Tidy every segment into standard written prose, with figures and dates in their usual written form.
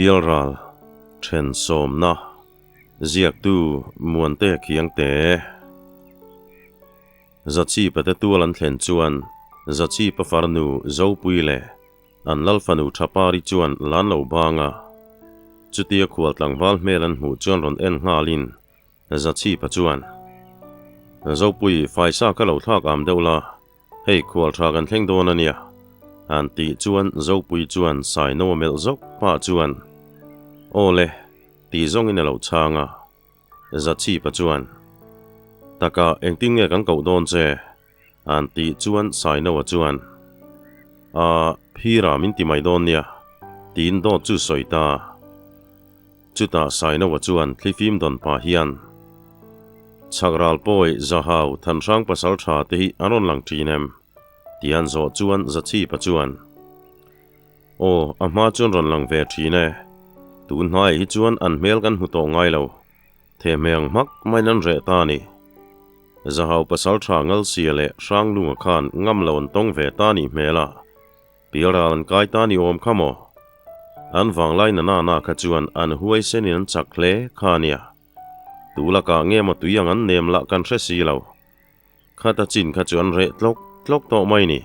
Pialral then sawmna ziaktu Muante Khiangte. Zachipa te tual an thlen chuan Zachipa farnu Zopui leh an lal fanu Thapari chuan lan lo bang a. Chutia khual tlangval hmel an hmuh chuan rawn en nghalin Zachipa chuan, Zopui, faisa ka lo thlak am deuh la, hei khual tha kan thleng dawn a nia, an tih chuan Zopui chuan Saino a melh zawk pah chuan, Aw le, tih zawngin a lo chhang a. Zachipa chuan, Taka engtin nge kan koh dawn che? An tih chuan Sainoa chuan, Aa, phira min ti mai dawn nia, tiin dawt chu sawi ta. Chutah Sainoa chuan thlifim dawn pah hian, Chhak ral pawi Zahau Thanhrang pasal tha te hi an rawn lang thin em? Ti an zawh chuan Zachipa chuan, Aw, a hma chuan rawn lang ve thin e. Tun hnaiah hi chuan an hmel kan hmu tawh ngai lo. Thehmeng hmak maiin an reh ta a ni. Zahau pasal tha Ngalsia leh Hranglunga khan ngam lo an tawng ve ta nih hmel a, Pialral an kai ta ni awm kha maw? An vanglai na nana kha chuan an huaisenin an chak hle kha a nia. Tu lakah nge maw tui ang an nem lah kan hre si lo. Khata chin kha chu an reh tlawk tlawk tawh mai ni,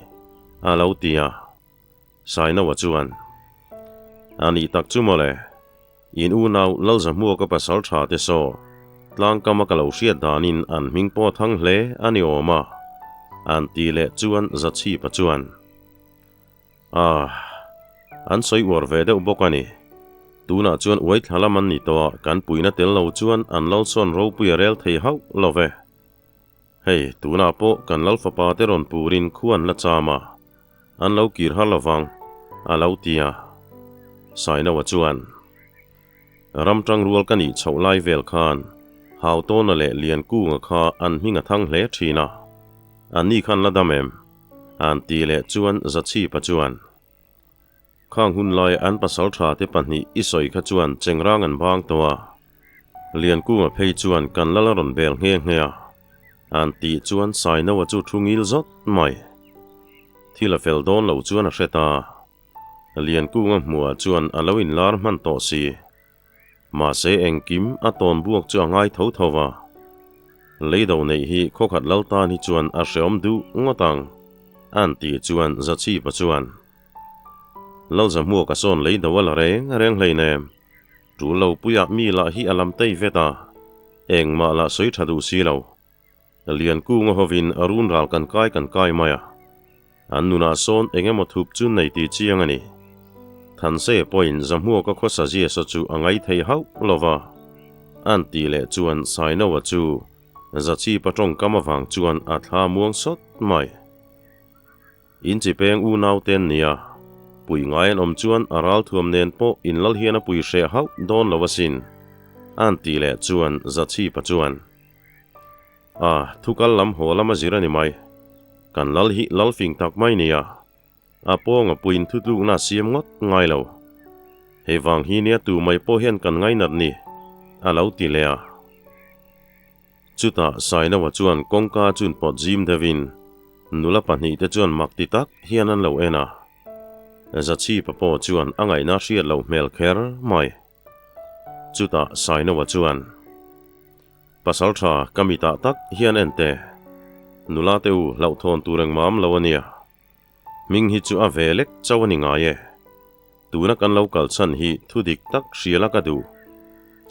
a lo ti a. Sainoa chuan, A nih tak chu mawle, in unau Lalzahmuaka pasal tha te saw, tlangkama ka lo hriat danin an hming pawh a thang hle a ni awm a, an ti leh chuan Zachhipa chuan, Ah, an sawi uar ve deuh bawk a ni. Tunah chuan uai thla lam an ni tawh a, kan puina tel lo chuan an lalsawn ropui a rel thei hauh lo ve. Hei, tunah pawh kan lal fapa te rawn purin khu an la cham a, an lo kir har lovang, a lo ti a. Sainoa chuan, Ram tangrual ka nih chhoh lai vel khan Hautawna leh Liankunga kha an hming a thang hle thin a, anni khan la dam em? An ti leh chuan Zachhipa chuan, Khang hun lai an pasal tha te pahnih i sawi kha chuan chengrang an bang tawh a, Liankunga phei chuan kan lal a rawn bel nghe nghe a, an tih chuan Sainoa chu thu ngil zawt mai. Thil a fel dawn lo chuan a hre ta. Liankunga hmuhah chuan a lo inlar hman tawh si. Mahse engkim a tawn buak chu a ngai tho tho va. Leido neih hi khawkhat lal tan hi chuan a hreawm duh ngawt ang, an tih chuan Zachhipa chuan, Lalzahmuaka sawn leido a la reng reng hleinem, tul lo puiah mi lah hi a lam tei vet a, engmah lah sawi tha duh si lo. Liankunga hovin a run ral kan kai kan kai mai a, an nunah sawn eng emaw thup chu nei tih chiang a ni. Thanse pawhin Zahmuaka khawsa ziasa chu a ngai thei hauh lo va, an tih leh chuan Sainoa chu Zachhipa tawngkam avang chuan a thla muang sawt mai. In chi peng unau te an nia, pui ngai an awm chuan a ralthuam nen pawh in lal hian a pui hreh hauh dawn lo asin, an tih leh chuan Zachhipa chuan, A, thu kal lam haw lam a zir a ni mai. Kan lal hi lal fing tak mai nia. A pawnga puiin thu tlukna a siam ngawt ngai lo. Hei vang hi nia tu mai pawh hian kan ngainat ni, a lo ti leh a. Chutah Sainoa chuan kawngka chun pawt zim deuhin nula pahnihte chuan mak ti tak hian an lo en a. Zachhipa pawh chuan a ngaihna hriat loh hmel kher mai. Chutah Sainoa chuan, Pasal tha ka mitah tak hian en teh, nula te u hlauhthawn tur engmah awm lo a nia. Hming hi chu a ve lek chauh a ni ngai e. Tuna kan lo kal chhan hi thu dik tak hria la ka duh.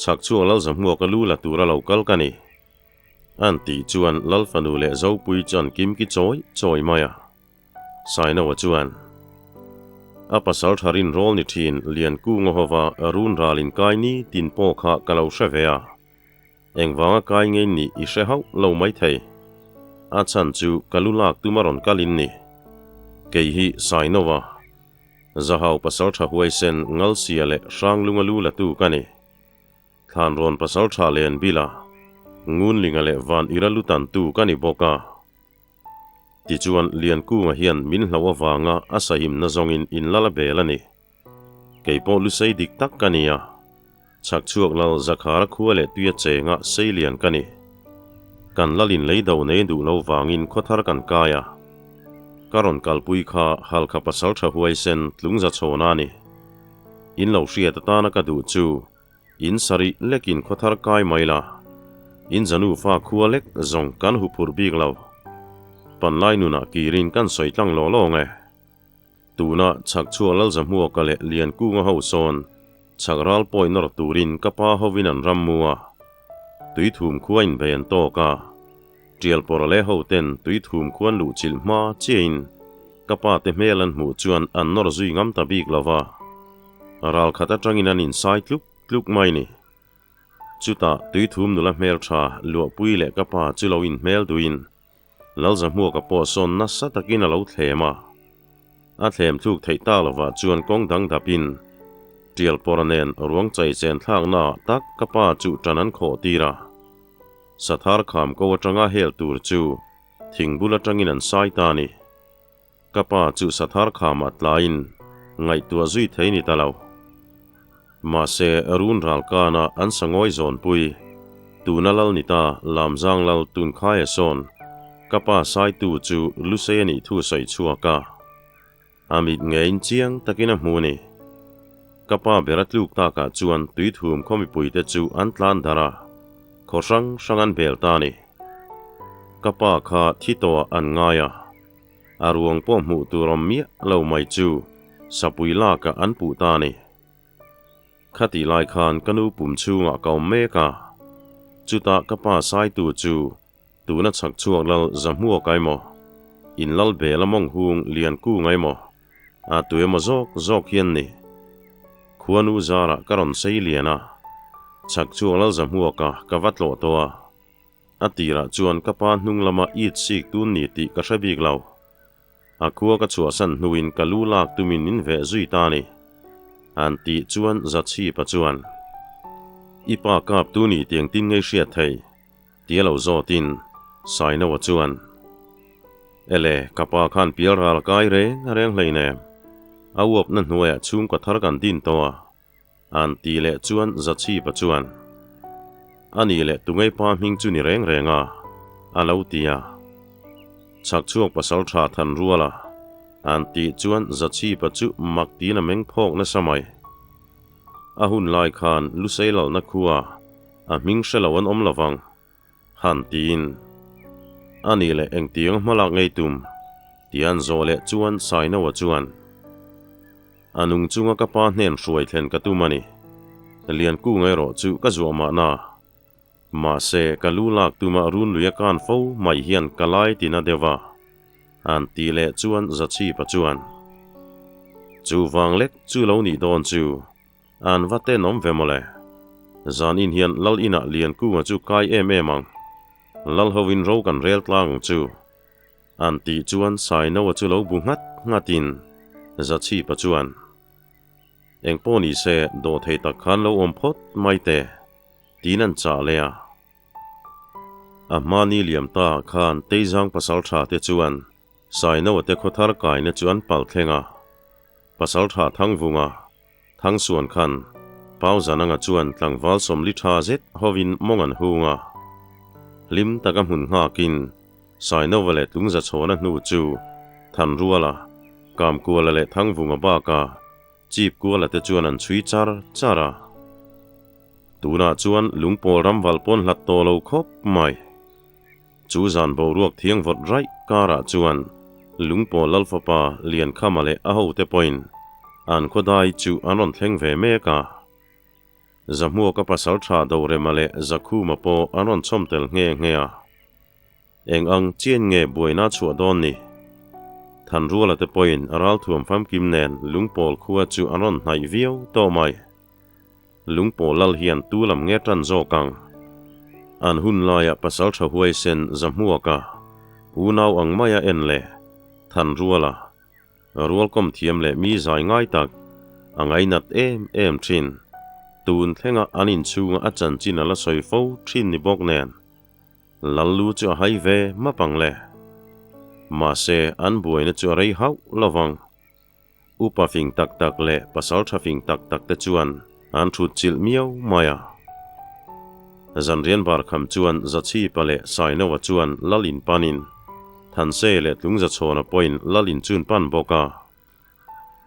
Chhak chhuak Lalzahmuak a lu la tura lo kal ka ni. An tih chuan Lalfanu leh Zopui chu an kimki chawi chawi mai a. Sainoa chuan, A pasal tha rin rawl ni thin Liankunga hova run ral in kai ni tin pawh kha ka lo hre ve a, engvanga kai ngei nih i hre hauh lo maithei. A chhan chu ka lu lak tum a rawn kal in ni. Kei hi Sainoa, Zahau pasal tha huaisen Ngalsia leh Hranglunga lu la tu ka ni. Thlanrawn pasal tha Lenbila, Ngunlinga leh Van Ira lu tantu ka ni bawk a. Tichuan, Liankunga hian min hloh avanga a sahimna zawngin in lal a bel a ni. Kei pawh lusei dik tak ka ni a, chhakchhuak lal Zakhara khua leh tuia chenga sei lian ka ni. Kan lalin lei do nei duh lo vangin khawthar kan kai a. Ka rawn kalpui kha Halkha pasaltha huaisen tlungza chhawna a ni. In lo hriat atana ka duh chu in sarih lekin khawthar kai mai la, in zanufa khua lek zawng kan huphurh bik lo. Panlai nunah kirin kan sawi tlang law law nge. Tuna chhak chhuak Lalzahmuaka leh Liankunga ho sawn chhak ral pawi nawr turin ka pa hovin an ram mu a, Tuithum khua inbei an tawk a. Tialpawra leh hoten Tuithum khua an luhchilh hma chiahin ka pa te hmel an hmuh chuan an nawr zui ngam ta bik lo va, ral khat atangin an insai tluk tluk mai ni. Chutah Tuithum nula hmeltha Luahpui leh ka pa chu lo inhmel duhin Lalzahmuaka pawh sawn nasa takin a lo thlem a. A thlem thluk theih tak lovah chuan kawng dang dapin Tialpawra nen ruang chai chen thlaknaah tak ka pa chu tan an khawh tir a. Sathar kham ko atanga hel tur chu thing bul atangin an sai ta a ni. Ka pa chu sathar khamah tlaiin ngaihtuah zui thei ni ta lo. Mahse, run ral kana an sangawi zawnpui, tuna lal ni ta Lamzang lal Tunkhaia sawn ka pa saitu chu Lusei a nih thu sawi chhuak a. A mit ngeiin chiang takin a hmu a ni. Ka pa ber a tluk takah chuan tuithum khaw mipuite chu an tlan darh a, khaw hrang hrang an bel ta a ni. Ka pa kha thi tawhah an ngai a. A ruang pawh hmuh tur awm miah lo mai chu sapui lakah an puh ta a ni. Khatih lai khan ka nu pum chhungah ka awm mek a, chutah ka pa saitu chu tuna chhak chhuak lal Zahmuak a emaw, in lal bel a mawng hung lian kung a emaw, a tu emaw zawk zawk hian ni. Khuanu zarah ka rawn sei lian a, chhak chhuak lal Zahmuaka ka va tlawh tawh a. A tirah chuan ka pa hnung lama it sik tun ni tih ka hre bik lo. A khua ka chhuahsan hnuin ka lu lak tumin min veh zui ta a ni. An tih chuan Zachhipa chuan, I pa kap tu ni tiang tin ngei hriat thei? Tia lo zawtin Sainoa chuan, Ele, ka pa khan pial ral kai reng reng hleinem. A uapna hnuaiah chhungkaw thar kan din tawh a. An ti leh chuan Zachhipa chuan, A nih leh tungei pa hming chu ni reng reng a, a lo ti a. Chhak chhuak pasal tha than rual a, an tih chuan Zachhipa chu mak tiin a meng phawk nasa mai. A hun lai khan Lusei lalna khua a hming hre lo an awm lo vang, han tiin, A nih leh engtiang hmalak ngei tum? Ti an zawh leh chuan Sainoa chuan, A nung chunga ka pa hnen hruai thlen ka tum a ni. Liankung erawh chu ka zuah mahna. Mahse, ka lu lak tuma runlui a kan fo mai hian ka lai tina deuh a. An tih leh chuan Zachhipa chuan, Chu vang lek chu lo nih dawn chu. An va tenawm ve mawle. Zan in hian Lal inah Liankunga chu kai em em ang. Lal hovin ro kan rel tlang ang chu. An tih chuan Sainoa chu lo bu nghat nghatin Zachhipa chuan, Engpawh ni se dawhthei tak khan lo awm phawt mai teh, tiin an chah leh a. A hmani liam ta khan Teizang pasal tha te chuan Sainoa te khawthar kaina chu an pal thleng a. Pasal tha Thangvunga, Thangsuan khan Pau Zananga chuan tlangval sawmli tha zet hovin mawng an hung a. Hlim taka hmun nghakin Sainova leh Tlungzachhawna hnu chu Thanruala, Kamkuala leh Thangvunga baka Chipkuala te chuan an chhui char char a. Tunah chuan lungpawl ramval pawn hlat tawh lo khawp mai. Chu zan boruak thiang vawt raih karah chuan Lungpawl Lalfapa Liankhama leh a hote pawhin an khawdai chu an rawn thleng ve mek a. Zahmuaka pasal tha Dorema leh Zakhuma pawh an rawn chhawm tel nghe nghe a. Eng ang chian nge buaina chhuah dawn ni? Thanruala te pawhin ralthuam famkim nen Lungpawl khua chu an rawn hnaih viau tawh mai. Lungpawl lal hian tu lam nge tan zawk ang? An hun laia pasal tha huaisen Zahmuaka, unau ang maia en leh Thanruala, rualkawm thiam leh mi zai ngai tak, a ngainat em em thin. Tun thlenga an inchhunga a chanchin a la sawi fo thin ni bawk nen, lal lu chu a hai ve map ang le. Mahse, an buaina chu a rei hauh lo vang. Upa fing tak tak leh pasal tha fing tak tak te chuan an thut chilh miau mai a. Zanrian bar kham chuan Zachhipa leh Sainoa chuan lal in panin Thanse leh Tlungzachhawna pawhin lal in chun pan bawk a.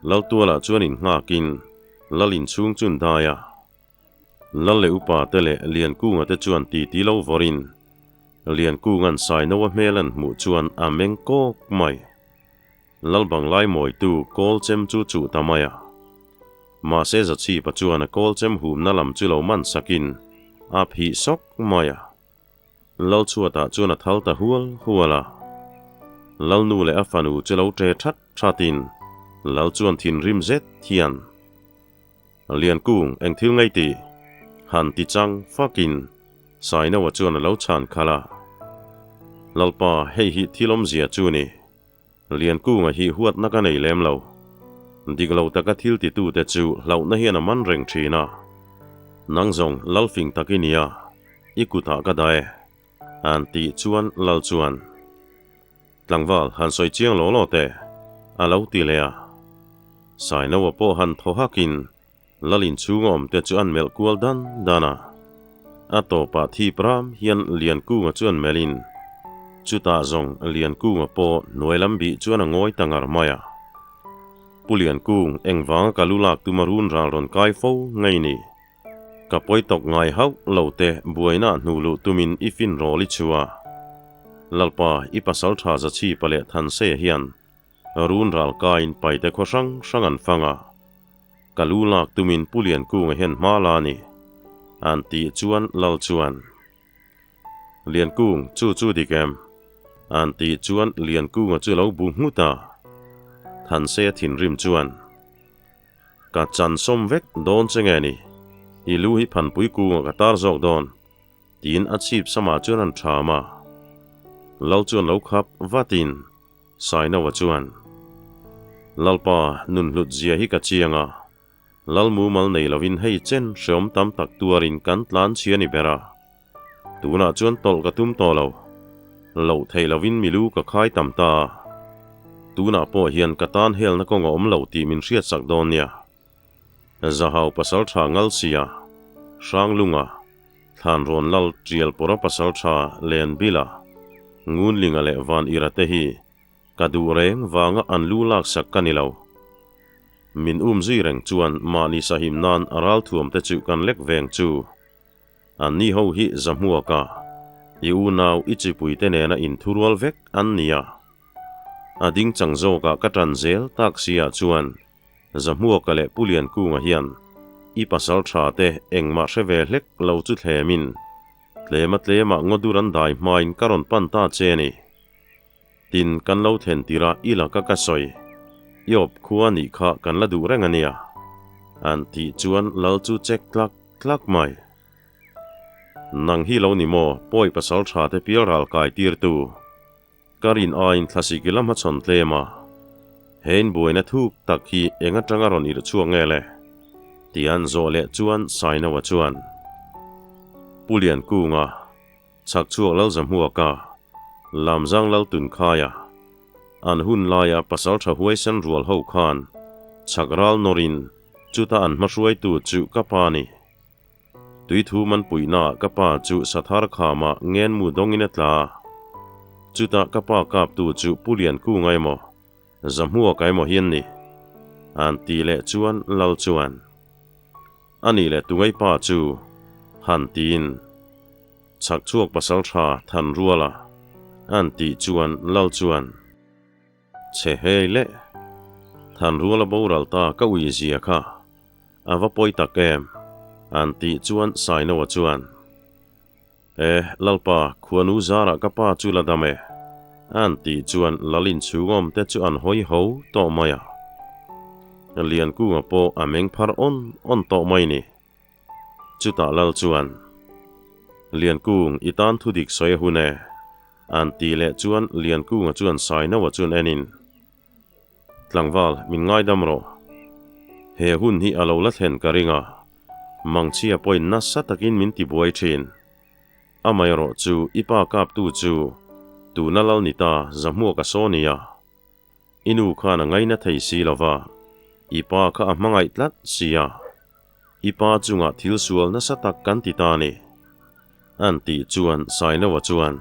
Laltualah chuan in nghakin. Lal inchhung chu an dai a. Lal leh upa te leh Liankunga te chuan titi lo vawrin Liankunga'n Sainoa hmel an hmuh chuan a meng kawk mai. Lal banglai mawitu kawl chem chu chuh ta mai a. Mahse Zachhipa chuan a kawl chem humna lam chu lo man sakin a phih sawk mai a. Lal chhuatah chuan a thal ta hual hual a. Lal nu leh a fanu chu lo ṭe ṭhat ṭhatin Lal chuan thinrim zet hian, Liankung, eng thil ngei ti? Han ti chang fakin Sainoa chuan a lo chhan khalh a. Lalpa, hei hi thil awmzia chu ni. Liankunga hi huatna ka nei lem lo. Dik lo taka thil titute chu hlauhna hian a man reng thin a. Nang zawng Lalfing tak i nia, i kutah ka dah e. An tih chuan Lal chuan, Tlangval, han sawi chiang law law teh, a lo ti leh a. Sainoa pawh han thaw hakin Lal inchhung a awmte chu an melh kual dan dan a. A tawpah thip ram hian Liankunga chu an melhin, chutah zawng Liankunga pawh hnuai lam bih chuan a ngawi ta ngar mai a. Pu Liankung, engvanga ka lu lak tuma run ral rawn kai fo ngei ni? Ka pawi tawk ngai hauh lo te buaina hnu luh tumin i fin rawl i chhu a. Lalpa, i pasal tha Zachhipa leh Thanseia hian run ral kaiin paite khaw hrang hrang an fang a. Ka lu lak tumin Pu Liankunga hian hma la a ni. An tih chuan Lal chuan, Liankung, chu chu dik em? An tih chuan Liankunga chu lo bu nghut a. Thanseia thinrim chuan, Ka chan sawm vek dawn che nge ni? I lu hi phanpui kunga ka tar zawk dawn, tiin a chhip samah chuan an ṭham a. Lal chuan lo khap vatin Sainoa chuan, Lalpa, nun hlut zia hi ka chiang a, Lal mumal nei lovin hei chen hreawm tam tak tuarin kan tlan chhia ni ber a. Tunah chuan tawlh ka tum tawh lo. Loh theih lovin mi lu ka khai tam ta a. Tunah pawh hian ka tan helna kawng a awm lo tih min hriatsak dawn nia. Zahau pasal tha Ngalsia, Hranglunga, Thlanrawn Lal Tialpawra pasal tha Lenbila, Ngunlinga leh Van Ira te hi Ka duh reng vanga an lu laksak ka ni lo. Min um zui reng chuan mahni sahim nan a ralthuam te chu kan lek veng chu. An ni ho hi Zahmuaka, i unau i chipui te nena inthurual vek an ni a. A ding chang zawkah ka tan zel tak si ah chuan Zahmuaka leh Pu Liankunga hian i pasal tha te engmah hre ve hlek lo chu thlemin tlema tlemah ngawdur an dai hmain ka rawn pan ta che a ni. Tin, kan lo thlen tir a, i laka ka sawi. I awp khua nih kha kan la duh reng a nia. An tih chuan lal chu chek tlak tlak mai. Nang hi lo ni maw, pawi pasal tha te pial ral kai tir tu. Ka rin aiin thlasik i la hmachhawn tlem a. He inbuaina thuk tak hi eng atanga rawn irh chhuak nge le? Tian zawh leh chuan Sainoa chuan, Pu Liankunga, Chhak chhuak Lal Zahmuaka, Lamzang Lal Tunkhaia, an hun laia pasaltha huaisen rual ho khan chhak ral nawrin chuta an hmahruaitu chu ka pa ni. Tuithu man puihnaah ka pa chu Sathar khamah ngenmu dawngin a tla. Chuta ka pa kaptu chu Pu Liankunga emaw, Zahmuaka emaw hi an ni. An tih leh chuan Lal chuan, A nih leh tungei pa chu han tiin chhak chhuak pasal tha than rual a, an tih chuan Lal chuan, Che hei le, than rual a boral ta ka ui zia kha a va pawi tak em, an tih chuan Sainoa chuan, E, Lalpa, khuanu zarah ka pa chu la dam e, an tih chuan Lal inchhung awm te chu an hawi ho tawh mai a. Liankunga pawh a meng phar awn awn tawh mai ni. Chutah Lal chuan, Liankung, i tan thu dik sawi a hun e, an tih leh chuan Liankunga chuan Sainoa chuan enin, Tlangval, min ngaidam rawh. He hun hi a lo la thlen ka ring a, mangchhia pawhin nasa takin min ti buai thin. Amaherawh chu i pa kaptu chu tuna lal ni ta Zahmuaka saw nia. I nu khan a ngaina thei si lo va, i pa kha a hmangaih tlat si a. I pa chungah thil sual nasa tak kan ti ta a ni. An tih chuan Sainoa chuan,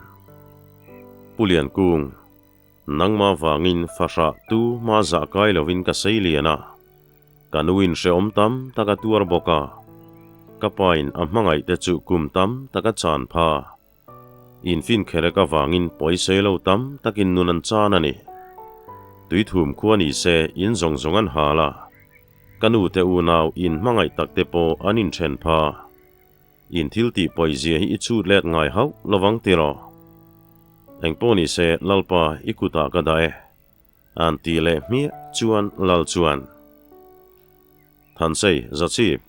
Pu Liankung, Nangmah vangin fahrah tu hma zah kai lovin ka sei lian a. Ka nuin hrehawm tam tak a tuar bawk a, ka pain a hmangaih te chu kum tam tak a chan pha. Infin kherek avangin pawisei lo tam takin nun an chan a ni. Tuithum khua ni se in zawng zawng an hal a, ka nu te unau in hmangaih tak te pawh an inthen pha. In thil tih pawizia hi i chhut let ngai hauh lovang tiraw? Engpawh ni se Lalpa i kutah ka dah e. An ti leh hmiah chuan Lal chuan, Thansei, Zachip,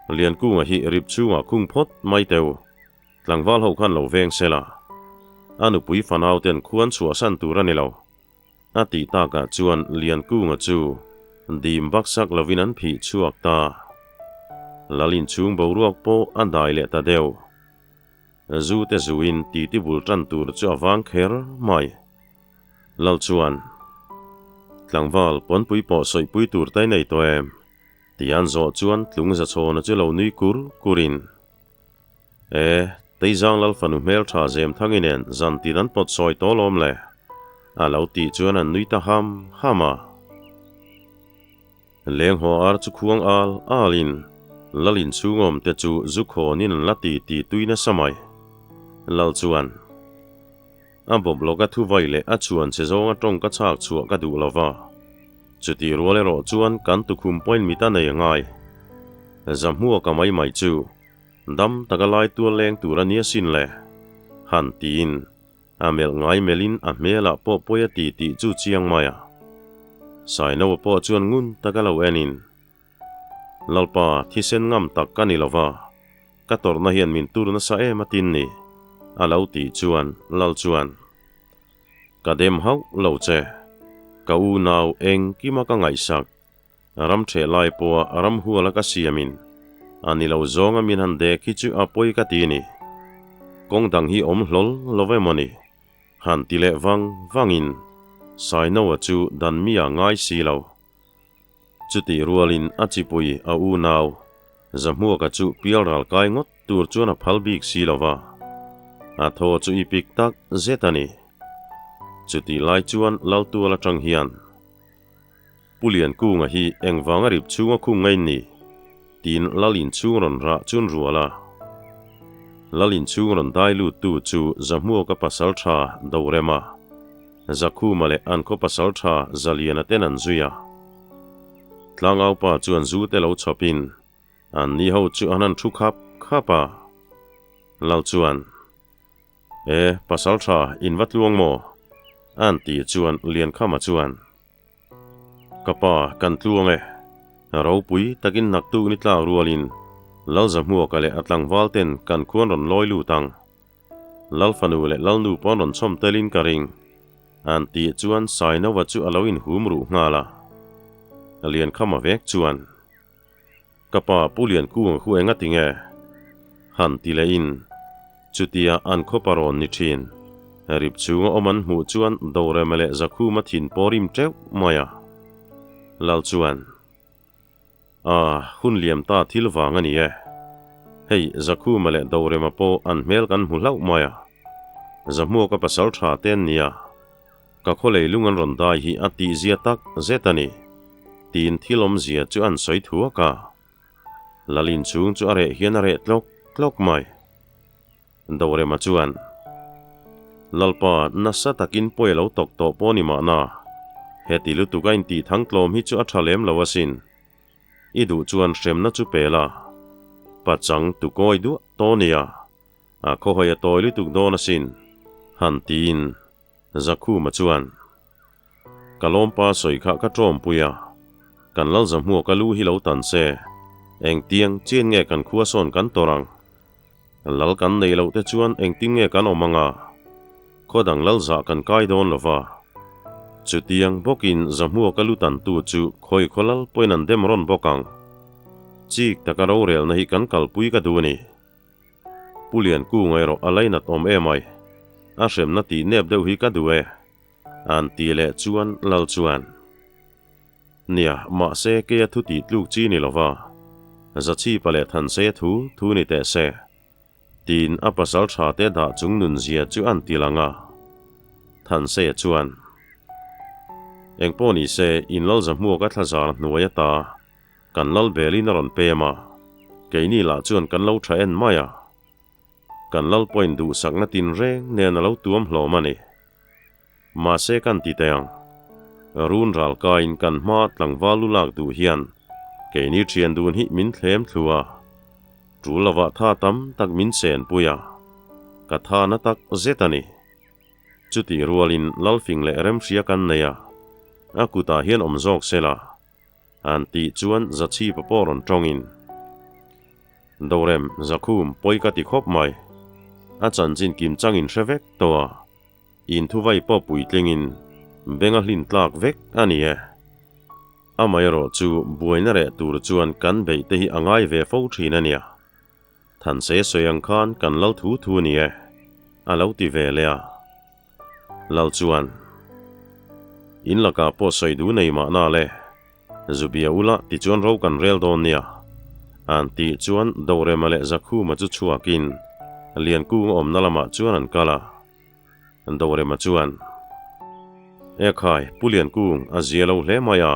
Liankunga hi rip chhungah khung phawt mai teu, tlangval ho khan lo veng sela, a nupui fanau ten khuan chhuahsan tur a ni lo, a tih takah chuan Liankunga chu dim baksak lovin an phih chhuak ta. Lal inchhung boruak pawh a dai leh ta deuh. Zu te zuin titi bul tan tur chu a vang kher mai. Lal chuan, Tlangval, pawnpui pawh sawihpui tur tai nei tawh em? Ti an zawh chuan tlung zachhawna chu lo nui kur kurin, E, Teizang Lal fanu hmeltha Zemthangi nen zan tin an pawt sawi tawh lawm le? A lo tih chuan an nui ta ham ham a. Lenghaw ar chu khuang al alin Lal inchhungawm te chu zu khawnin an la ti ti tui nasa mai. Lal chuan, A bawp lawka thuvai leh a chhuan che zawnga tawng ka chhak chhuah ka duh lo va, chutih rual erawh chuan kan tukhum pawhin mit a nei a ngai. Zahmuaka mai mai chu dam taka lai tual leng tur a nia sin le, han tiin a melh ngai melhin a hmelah pawh pawi a ti tih chu chiang mai a. Sainoa pawh chuan ngun taka lo enin, Lalpa, thisen ngam tak ka ni lo va, ka tawrhna hian min tur nasa em a tin ni, a lo tih chuan Lal chuan, Ka dem hauh lo che, ka unau engkima ka ngaihsak, ram ṭheh lai pawha ram huala ka siamin a ni lo zawnga min han dek hi chu a pawi ka ti ni, kawng dang hi awm hlawl lo emaw ni, han ti leh vang vangin Sainoa chu dan mi a ngai si lo. Chutih rualin a chipui a unau Zahmuaka chu pialral kai ngawt tur chuan a phal bik si lo va, a thaw chu i pik tak zet a ni. Chutih lai chuan Laltual atang hian, Pu Liankunga hi engvanga rip chhunga khung ngain ni? tiin Lal inchhung rawn rah chun rual a. Lal inchhung rawn dai luttu chu Zahmuaka pasal tha Dorema. Zakhuma leh an khaw pasal tha Zaliana ten an zui a. Tlangaupa chuan zu te lo chhawpin an ni ho chu an han thu khap khap a. Lal chuan, E, pasal tha in va tluang maw? An ti chuan Liankhama chuan, Ka pa, kan tluang e. Ropui takin naktuk ni tlak rualin Lalzahmuaka leh a tlangval ten kan khuan rawn lawi lut ang. Lal fanu leh Lalnu pawn rawn chhawm telin ka ring. An tih chuan Sainova chu a lo inhum ruh nghal a. Liankhama vek chuan, Ka pa Pu Liankung khu enga ti nge? Han ti lehin, Chutia an khawpa rawn ni thin. Rip chhunga awm an hmuh chuan Dorema leh Zakhuma thin pawh rim teuh mai a. Lal chuan. A, hun liam ta thil vang a ni e. Hei, Zakhuma leh Dorema pawh an hmel kan hmu hlauh mai a. Zahmuaka pasal tha te an nia. Ka khawlei lung an rawn dai hi a tihzia tak zet a ni, tiin thil awmzia chu an sawi thuak a. Lalin chhung chu a reh hian a reh tlawk tlawk mai. Dorema chuan, Lalpa, nasa takin pawi a lo tawk tawh pawh ni mahna, heti lutuk a intih thangtlawm hi chu a tha lem lo asin. I duh chuan hremna chu pe la, pachang tukawi duah tawh nia, a khawhawi a tawi lutuk dawn asin, han tiin Zakhuma chuan, Ka lawmpa sawi kha ka tawmpui a, kan Lalzahmuaka lu hi lo tan se, engtiang chian nge kan khua sawn kan tawrh ang? Lal kan neih loh te chuan engtin nge kan awm anga? Khaw dang lal zah kan kai dawn lo va. Chutiang bawkin Zahmuaka lu tantu chu khawi khaw lal pawhin an dem rawn bawk ang. Chik taka rorelna hi kan kalpui ka duh a ni. Pu Liankunga erawh a lainat awm em ai. A hremna tih nep deuh hi ka duh e. An ti leh chuan lal chuan, Nia, mahse keia thu tih tluk chi ni lova, Zachhipa leh Thanseia thu thu ni teh se, tiin a pasal tha te dah chung nun zia chu an ti lang a. Thanseia chuan, Engpawh ni se, in lal zahmuak a thlazar hnuai ata. Kan lal belin a rawn pem a, keini lah chuan kan lo tha en mai a. Kan lal pawhin duhsakna tinreng nen a lo tuam hlawm a ni. Mahse kan ti teh ang. Run ral kaiin kan hma tlangval lu lak duh hian keini thian dun hi min thlem thlu a, tul lovah tha tam tak min chenpui a, ka tha na tak zet a ni. Chutih rualin Lalfing leh Remhria kan nei a, a kutah hian awm zawk sela, an tih chuan Zachhipa pawh rawn tawngin, Dorem, Zakhum, pawi ka ti khawp mai. A chanchin kim changin hre vek tawh a, inthuvai pawh puitlingin beng a hlin tlak vek a ni e. Amaherawh chu buaina reh tur chuan kan beih te hi a ngai ve fo thin a nia. Thanse sawi ang khan kan lal thu thu a ni e, a lo ti ve leh a. Lal chuan, In lakah pawh sawi duh nei mahna le, Zubia ula tichuan ro kan rel dawn nia, an tih chuan Dorema leh Zakhuma chu chhuakin Liankung awmna lamah chuan an kal a. Dorema chuan, Ekhai, Pu Liankung, a zia lo hle mai a.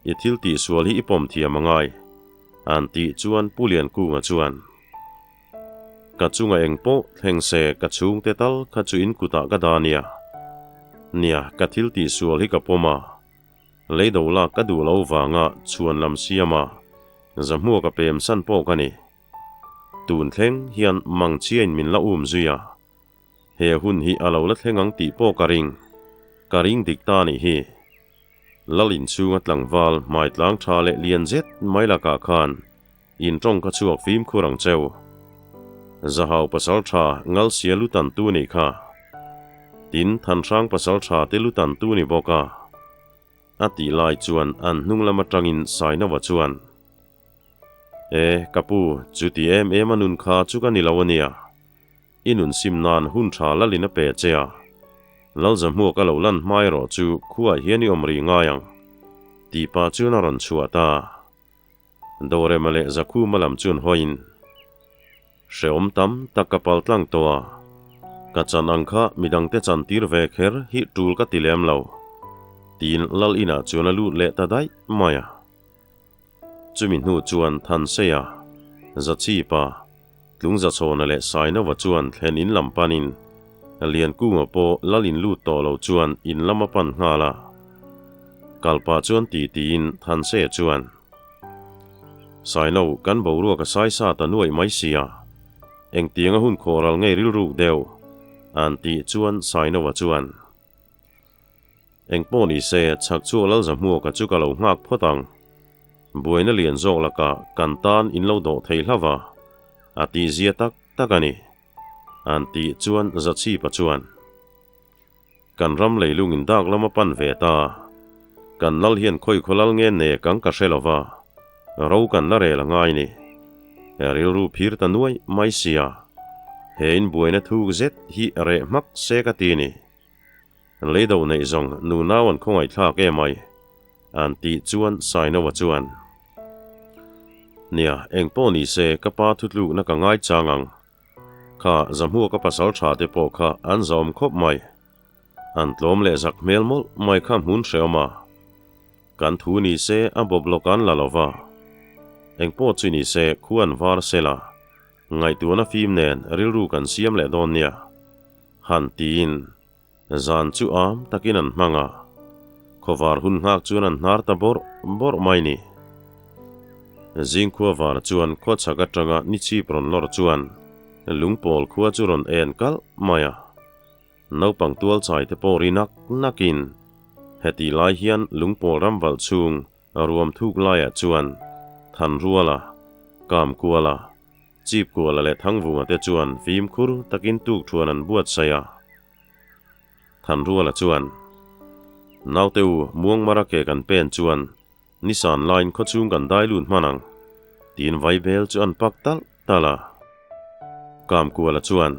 I thil tihsual hi i pawm thiam a ngai, an tih chuan Pu Liankunga chuan, Ka chunga eng pawh thleng se ka chhungte tal kha chu in kutah ka dah nia. Nia, ka thil tihsual hi ka pawm a, leido lak ka duh lo vanga chhuan lam siam a, zahmuak a pem san pawh ka ni. Tun thleng hian mangchhiain min la um zui a. He hun hi a lo la thleng ang tih pawh ka ring. Ka ring dik ta nih hi. Lal inchhunga tlangval hmai tlang tha leh lian zet mai lakah khan in tawng kha chhuak fimkhur ang cheu. Zahau pasal tha Ngalsia lu tan tu nih kha. Tin, Thanhrang pasal tha te lu tan tu ni bawk a. A tih lai chuan an hnung lam atangin Sainova chuan, E, ka pu, chuti em em a nun kha chu ka ni lo a nia. I nun sim nan hun tha lalin a pe che a, Lalzahmuak a lo lan hma erawh chu khuaah hian i awm rih ngai ang, tih pah chuan a rawn chhuah ta. Dorema leh Zakhuma lam chuan hawiin, Hrehawm tam tak ka pal tlang tawh a, ka chan ang kha midangte chan tir ve kher hi tul ka ti lem lo, tiin Lal inah chuan a lut leh ta daih mai a. Chumi hnu chuan Thanseia, Zachipa, Tlungzachhawna leh Sainova chuan thlen in lam panin Liankunga pawh lal in lut tawh lo chuan in lam a pan nghal a. Kalpa chuan ti tiin Thanseia chuan, Saino, kan boruak a sai sa ta nuaih mai sia, engtianga hun khawhral ngei rilruk deuh? an tih chuan Sainova chuan, Engpawh ni se, chhak chu Lalzahmuaka chu ka lo nghak phawt ang. Buaina lian zawk lakah kan tan in lo dawh thei hlauh a, a tihzia tak tak a ni. An tih chuan Zachhipa chuan, Kan ram leilung in dak lama pan ve ta. Kan lal hian khawi khaw lal nge nek ang ka hre lo va, ro kan la rel a ngai ni. Rilru phir ta nuai mai sia, he in buaina thuk zet hi reh hmak se ka ti ni. Leido neih zawng nunau an khawngaihthlak em ai? An tih chuan Sainoa chuan, Nia, eng pawh ni se ka pa thutlukna ka ngai chang ang. Kha Zahmuaka pasal tha te pawh kha an zawm khawp mai. An tlawm leh zak hmel mawlh mai kha hmun hreawm a. Kan thu ni se a bawp lawk an la lo va. Eng pawh chu ni se khu an var sela, ngaihtuahna fim nen rilru kan siam leh dawn nia. Han tiin zan chu am takin an hmang a, khawvar hun nghak chuan an hnar ta bawrh bawrh mai ni. Zingkhua var chuan khua chhak atanga ni chhip rawn lawr chuan lungpawl khua chu rawn en kalh mai a. Naupang tual chai te pawh ri nak nakin hetih lai hian lungpawl ram valh chhung Ruam thuk laiah chuan Thanruala, Kamkuala, Chipkuala leh Thangvunga te chuan fimkhur takin tukthuan an buatsaih a. Thanruala chuan, Naute u, Muangmara ke kan pen chuan nisan laiin khawchhung kan dai lut hman ang, tiin vaibel chu an pak talh talh a. Kamkuala chuan,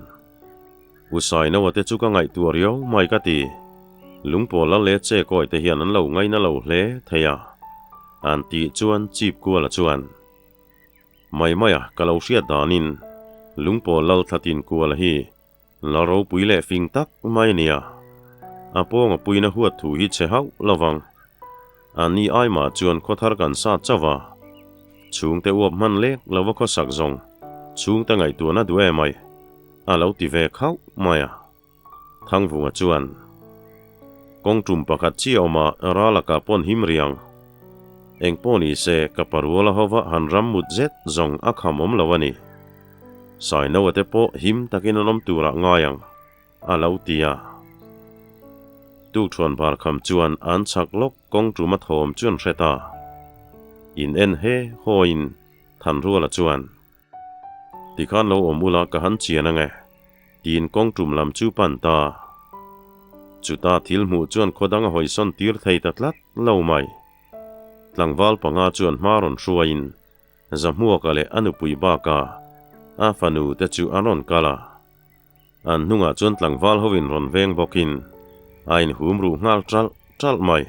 U Sainoa te chu ka ngaihtuah riau mai ka ti. Lungpawl lal leh che kawi te hian an lo ngaina lo hle thei a, an tih chuan Chip Kuala chuan, Mai maia ka lo hriat danin Lungpawl lal thlatin Kuala hi lal ropui leh fing tak mai a nia. A pawnga puina huat thu hi che hauh lovang. An ni aimah chuan khawthar kan sat chauh a. Chhungte uap hman lek lova khawsak zawng chhungte ngaihtuahna duh em ai, a lo ti ve khauh mai a. Thangvunga chuan, Kawng tum pakhat chiah awm a, ral a kah pawn him riang. Eng pawh ni se, ka paruala hova han ram mut zet zawng a kham awm lo a ni. Sainoa te pawh him takin an awm turah ngai ang, a lo ti a. Tukṭhuan bar kham chuan an chhak lawk kawng tum a thawm chu an hre ta. In en he hawiin Thanruala chuan, Tikhan lo awm ula ka han chian ange, tiin kawng tum lam chu pan ta. Chuta thil hmuh chuan khaw dang a hawisawn tir thei ta tlat lo mai. Tlangval panga chuan hma rawn hruaiin Zahmuaka leh a nupui baka a fanu te chu an rawn kal a. An hnungah chuan tlangval hovin rawn veng bawkin a inhum ruh nghal ṭalh ṭalh mai.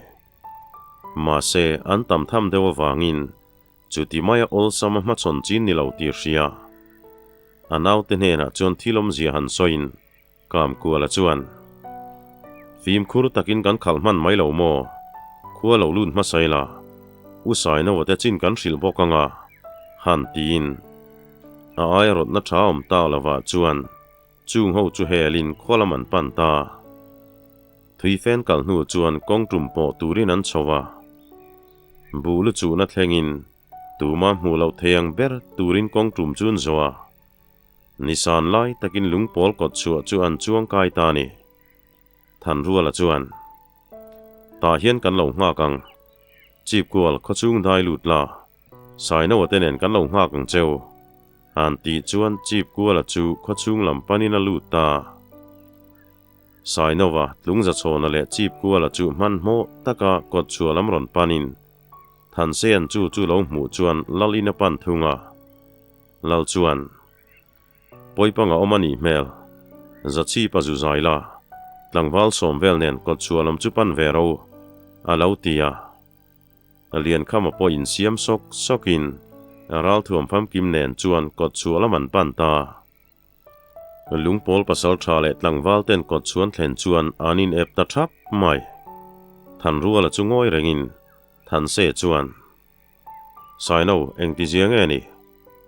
Mahse, an tam tham deuh avangin chuti maia awlsam a hmachhawn chin ni lo tih hria. A naute hnenah chuan thil awmzia han sawiin Kamkuala chuan, Fimkhur takin kan khalh hman mai lo maw? Khua lo lut hmasa ila, U Sainoa te chin kan hrilh bawk ang a, han tiin. A aia rawtna tha awm tak lovah chuan chung ho chu helin khua lam an pan ta. Thui fen kal hnu chuan kawng tum pawh turin an chho a. Buh lu chuhna thlengin tuma hmuh loh thei ang ber turin kawng tum chu an zawh a. Nisan lai takin lungpawl kawt chhuah chu an chuang kai ta a ni. Thanruala chuan, Tah hian kan lo nghak ang. Chipkual khawchhung dai lut la, Sainoa te nen kan lo nghak ang cheu. An tih chuan Chipkuala chu khawchhung lam panin a lut ta. Sainova tlungzachhawna leh Chipkuala chu hmanhmawh taka kawtchhuah lam rawn panin Thansean chu chu lo hmuh chuan Lal in a pan thung a. Lal chuan, Pawipanga awm a nih hmel. Zachhipa zu zai la, tlangval sawm vel nen kawtchhuah lam chu pan ve ro, a lo ti a. Liankhama pawh insiam sawk sawkin ralthuam famkim nen chuan kawtchhuah lam an pan ta. Lungpawl pasal tha leh tlangval ten kawtchhuan thlen chuan an inep ta thap mai. Thanruala chu ngawi rengin Thanse chuan, Saino, engtizia nge ni?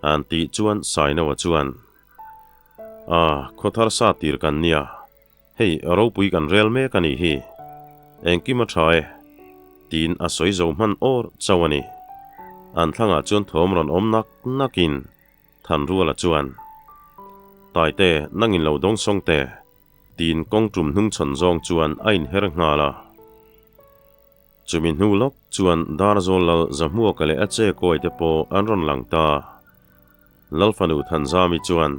An tih chuan Sainoa chuan, A, khawthar sa tir kan nia, hei ropui kan rel mek a nih hi, engkim a tha e, tiin a sawi zo hman awr chauh a ni. An thlangah chuan thawm rawn awm nak nakin Thanruala chuan, Taite, nangin lo dawng sawng teh, tiin kawng tum hnungchhawn zawng chuan a inher nghal a. Chumi hnu lawk chuan Darzawl Lal Zahmuaka leh a che kawi te pawh an rawn lang ta. Lal fanu Thanzami chuan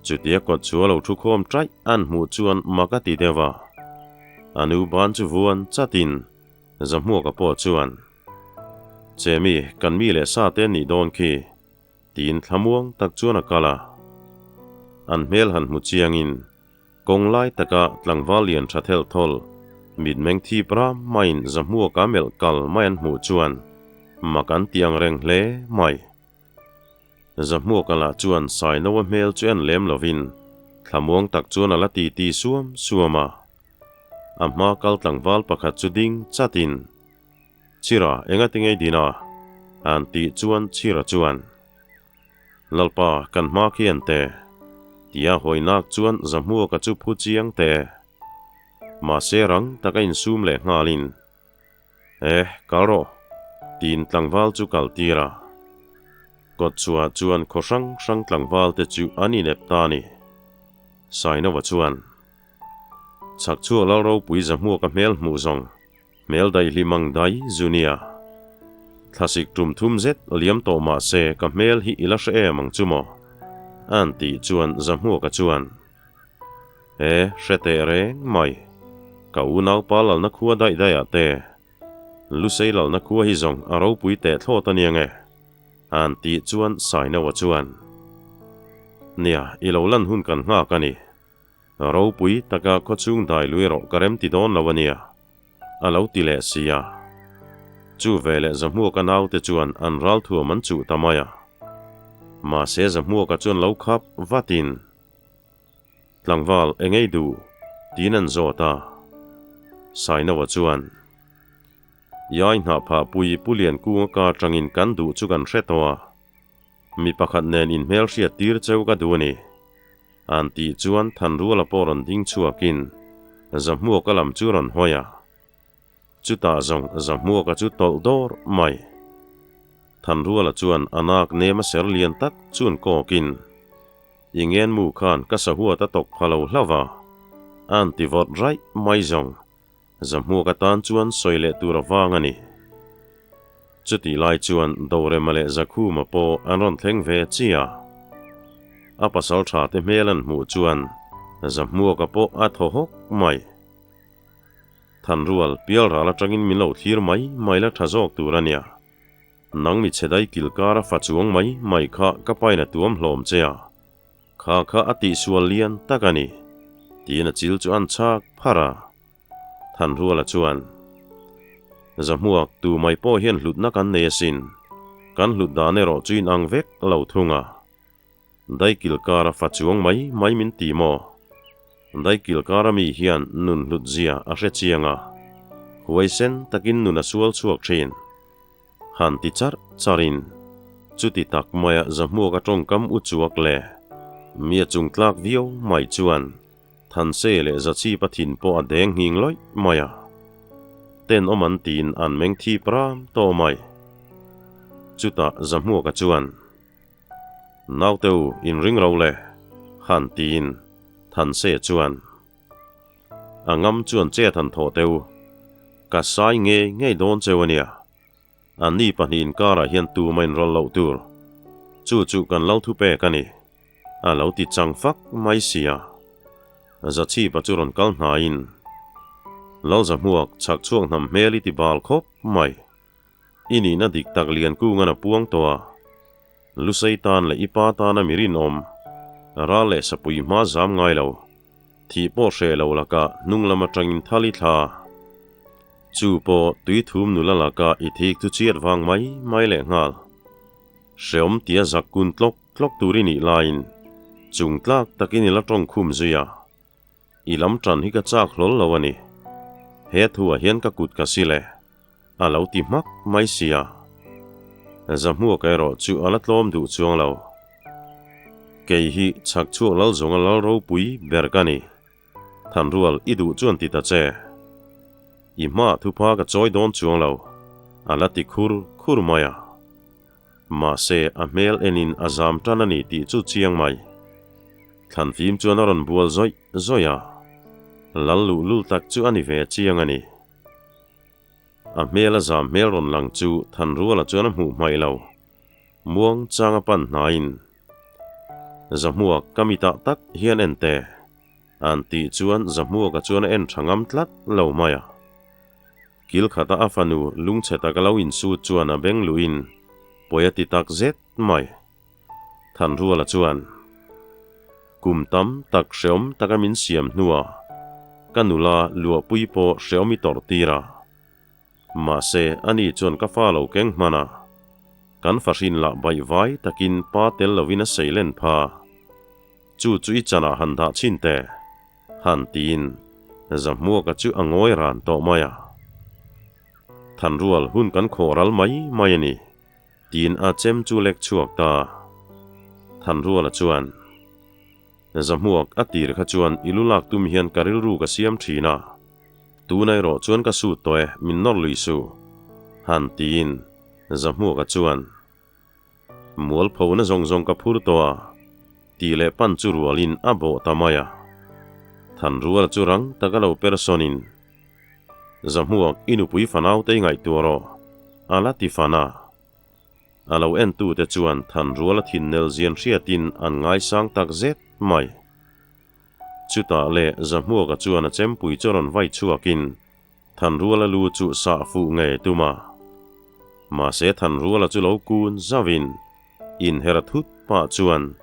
chutia kawt chu a lo thu khawm ṭaih an hmuh chuan mak a ti deuh a. A nu ban chu vuan chatin Zahmuaka pawh chuan, Chemi, kan mi leh sa te an nih dawn khi, tiin thlamuang tak chuan a kal a. An hmel han hmu chiangin Kawng lai taka tlangval lian tha thelh thawl, mitmeng thip ram maiin zahmuaka melh kal mai an hmuh chuan mak an ti ang reng hle mai. Zahmuaka lah chuan Sainoa hmel chu en lem lovin thlamuang tak chuan a la ti ti suam suam a. A hma kal tlangval pakhat chu ding chatin, Chira, engati ngei din a? an tih chuan Chira chuan, Lalpa, kan hma khi an te. Tia hawinak chuan Zahmuaka chu phu chiang te. Mahse rang taka insum leh nghalin, Eh, kal rawh, tiin tlangval chu kal tir a. Kawtchhuah chuan khaw hrang hrang tlangval te chu an inep ta a ni. Sainova chuan, Chhakchhuak Lalropui Zahmuaka hmel hmuh zawng Hmel daihlim ang dai zu nia. Thlasik tum thum zet liam tawh mah se ka hmel hi i la hre em ang chu maw? A'n tih chuan Zahmuaka chuan, E, hre teh reng mai. Ka unaupa lalna khua daih daihah te, Lusei lalna khua hi zawng a ropui teh thlawt a nia nge? A'n tih chuan Sainoa chuan, Nia, i lo lan hun kan nghak a ni. Ropui taka khawchhung dai lui erawh ka rem ti dawn lo a nia, a lo ti leh si a. Chu veleh Zahmuaka naute chuan an ralthuam an chuh ta mai a. Mahse Zahmuaka chuan lo khap vatin, Tlangval, eng ei duh? tiin an zawt a. Sainoa chuan. Iai hnahphah pui Pu Liankunga ka atangin kan duh chu kan hre tawh a, mi pakhat nen inhmelhriat tir cheu ka duh a ni. An tih chuan Thanruala pawh rawn ding chhuakin Zahmuaka lam chu rawn hawi a. Chutah zawng Zahmuaka chu tawlh dawr mai. Thanruala chuan a nak nem a ser lian tak chuan kawkin, I ngenmu khan ka sahuat a tawk pha lo hlauh a, a'n ti vawt raih mai zawng. Zahmuaka tan chuan sawi leh tur a vang a ni. Chutih lai chuan Dorema leh Zakhuma pawh an rawn thleng ve chiah a. A pasal tha te hmel an hmuh chuan Zahmuaka pawh a thaw hawk mai. Thanrual, pialral atangin min lo thlir mai mai la tha zawk tur a nia. Nang mi chhe dai kilkar a fa chuang mai mai kha ka pain a tuam hlawm che a. Kha kha a tihsual lian tak a ni, tiin a chil chu an chhak pharh a. Thanruala chuan, Zahmuak, tu mai pawh hian hlutna kan nei asin, kan hlut dan erawh chu inang vek lo thung a. Daikil kara fa chuang mai mai min ti maw? Daikil kara mi hian nun hlut zia a hre chiang a, huaisen takin nun a sual chhuak thin. Han ti charh charhin, chuti tak maia Zahmuaka tawngkam u chuak leh mi a chung tlak viau mai chuan Thanse leh Zachhipa thin pawh a deng nghing lawih mai a. Tenawm an tiin an meng thip ram tawh mai. Chutah Zahmuaka chuan, Naute u, inring ro le, han tiin Thanse chuan, A ngam chuan chet han thawh teu. Ka sai ngei ngei dawn cheu a nia. Anni pahnihin karah hian tuma inrawlh loh tur. Chu chu kan lo thu pek a ni. A lo ti chang fak mai sia. Zachhipa chu rawn kal hnaiin, Lalzahmuak chhak chhuak hnam hmel i ti bal khawp mai. I nihna dik tak Liankungan a puang tawh a. Lusei tan leh i pa tana mi rinawm, ral leh sapui hma zam ngai lo, thih pawh hreh lo lakah hnung lam atangin thal i thla. Chu pawh tui thum nula lakah i thik thu chiat vang mai mai leh nghal. Hreawm tia zak kun tlawk tlawk tur i nih laiin chung tlak takin i la tawng khum zui a. I lam tan hi ka chak hlawl lo a ni. He thuah hian ka kut ka sil e, a lo ti hmak mai sia. Zahmuaka erawh chu a la tlawm duh chuang lo. Kei hi chhak chhuak lal zawnga lal ropui ber ka ni. Thanrual i duh chuan ti ta che. I hmaah thupha ka chawi dawn chuang lo, a la ti khur khur mai a. Mahse, a hmel enin a zam tan a ni tih chu chiang mai. Thlanfim chuan a rawn bual zawih zawih a, lal luhlul tak chu a ni ve chiang a ni. A hmel a zam hmel rawn lang chu Thanruala chuan a hmuh hmaih lo. Muang changa pan hnaiin, Zahmuak ka mitah tak hian en teh, an tih chuan Zahmuaka chuan a en tha ngam tlat lo mai a. Kil khata a fanu lungchhe taka lo insut chuan a beng luhin pawi a ti tak zet mai. Thanruala chuan, Kum tam tak hreawm taka min siam hnuah ka nula luahpui pawh hreawm i tawrh tir a. Mahse, ani chuan ka fa lo keng hman a, kan fahrin lah baihvai takin pa tel lovin a seilen pha. Chu chu i chanah han dah chhin teh. Han tiin Zahmuaka chu a ngawi ran tawh mai a. Thanrual hun kan khawh ral mai mai a ni, tiin a chem chu lek chhuak ta. Thanruala chuan, Zahmuak a tir kha chuan i lu lak tum hian ka rilru ka siam thin a, tuna erawh chuan ka sut tawh e, min nawr lui suh, han tiin Zahmuaka chuan, Mualphona zawng zawng ka phur tawh a, tih leh pan chu rualin a bawh ta mai a. Thanruala chu rang taka lo per sawnin, Zahmuak i nupui fanaute i ngaihtuah rawh, a la ti fan a. A lo entute chuan Thanruala thinnel zian hriatin an ngaisang tak zet mai. Chutah leh Zahmuaka chuan a chempui chu rawn vai chhuakin, Thanruala lu chu sah fuh ngei tum a. Mahse Thanruala chu lo kun zauhin inher a thut pah chuan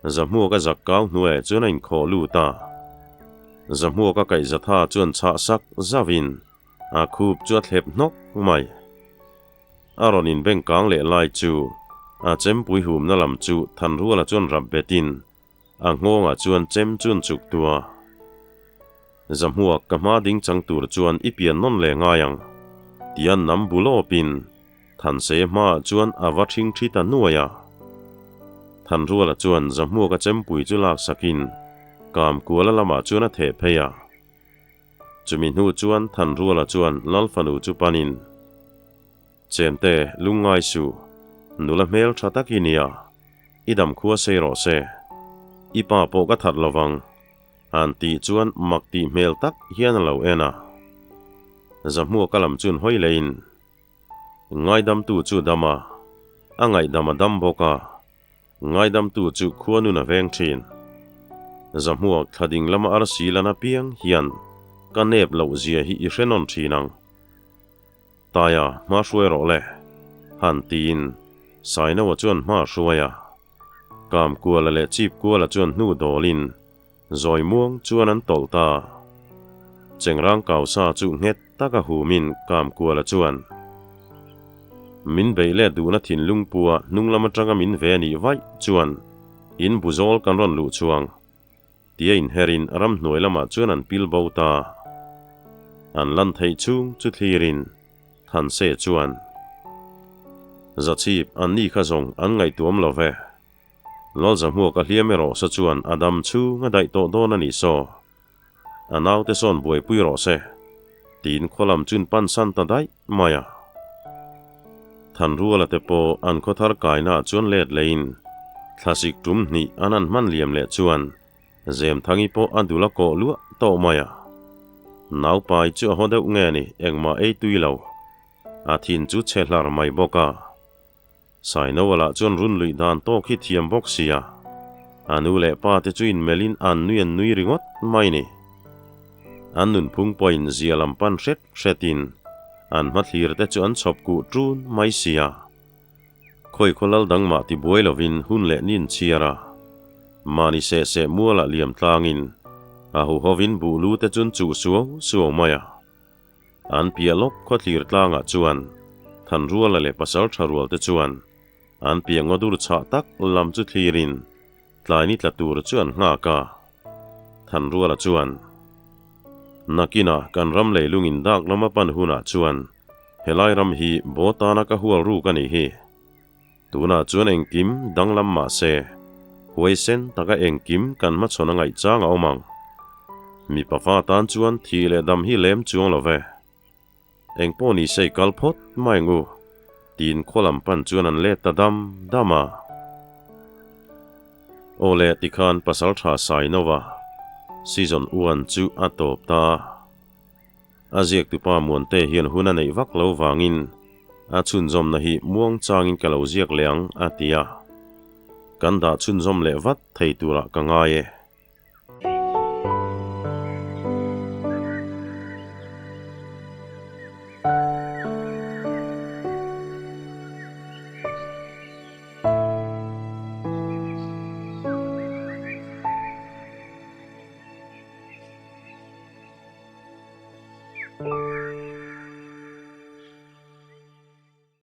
Zahmuaka zak kau hnuaiah chuan a inkhawh lut a. Zahmuaka kaihzatha chuan chhah sak zauhin a khup chu a thlep hnawk mai. A rawn inbeng kang leh lai chu a chempui humna lam chu Thanruala chuan rap betin A nghawngah chuan chem chun chuk tua. Zahmuak ka hma ding chang tur chuan i pian nawn leh ngai ang. Tia nam bu lawpin Thanseia hmaah chuan a va ṭhingṭhi ta nuai a. Thanruala chuan Zahmuaka chempui chu laksakin Kamkuala lamah chuan a theh phei a. Chumi hnu chuan Thanruala chuan Lalfanu chu panin, Chemte, lungngai suh, nula hmel tha tak i nia, i dam khua sei rawh se. I pa pawh ka that lovang. An tih chuan mak tih hmel tak hian a lo en a. Zahmuaka lam chun hawi leiin, Ngaidamtu chu dam a, a ngaihdam a dam bawk a, ngaidamtu chu khua nun a veng thin. Zahmuak thla ding lama arsi lan apiang hian ka nep loh zia hi i hre nawn thin ang. Taia hma hruai rawh le, han tiin Sainoa chuan hma a hruai a. Kamkuala leh Chipkuala chuan hnu dawlin zawi muang chuan an tawlh ta. Chengrang kausa chu nghet taka humin Kamkuala chuan, Min beih let duhna thinlung pua hnung lam atanga min ve nih vaih chuan in bu zawl kan rawn luh chuang. Tia inherin ramhnuai lamah chuan an pil bo ta. An lan theih chhung chu thlirin Thanse chuan, Zachhip, anni kha zawng an ngaihtuam lo ve. Lalzahmuak a hliam erawh sa chuan a dam chhung a daih tawh dawn a nih saw. A naute sawn buaipui rawh se, tiin khaw lam chun pan san ta daih mai a. Thanruala te pawh an khaw thar kainaah chuan let leiin thlasik tum hnih an han hman liam leh chuan Zemthangi pawh a dul a kawh luah tawh mai a. Naupai chu a haw deuh nge ni engmah ei tui lo. A thin chu chhe hlar mai bawk a. Sainoa lah chuan run luih dan tawk hi thiam bawk sia, a nu leh pa te chu inmelhin an nui an nui ringawt mai ni. An nunphung pawhin zia lam pan hret hretin an hmathlir te chu an chhawp kuh ṭun mai sia. Khawi khaw lal dang mah ti buai lovin hun leh nin chhiar a, mahni seh seh mualah liam tlangin a huhovin buh lu te chun chuh suau suau mai a. An piah lawk khawthlir tlangah chuan Thanruala leh pasal tha rual te chuan an piah ngaw dur chhah tak lam chu thlirin tlaini tla tur chu an nghak a. Thanruala chuan, Nakinah kan ram leilung in dak lama pan hunah chuan helai ram hi baw tana ka hual ruk a nih hi. Tunah chuan engkim danglam mah se, huaisen taka engkim kan hmachhawn a ngaih chang a awm ang. Mipa fa tan chuan thih leh dam hi lem chuang lo ve. Engpawh ni se i kal phawt mai ang u, tiin khaw lam pan chuan an let ta dam dam a. Aw le tikhan Pasaltha Sainova season one chu a tawp ta. A ziaktupa Muante hian hun a neih vak lo vangin a chhunzawmna hi muang changin ka lo ziak leh ang a ti a, kan dah chhunzawm leh vat thei turah ka ngai e.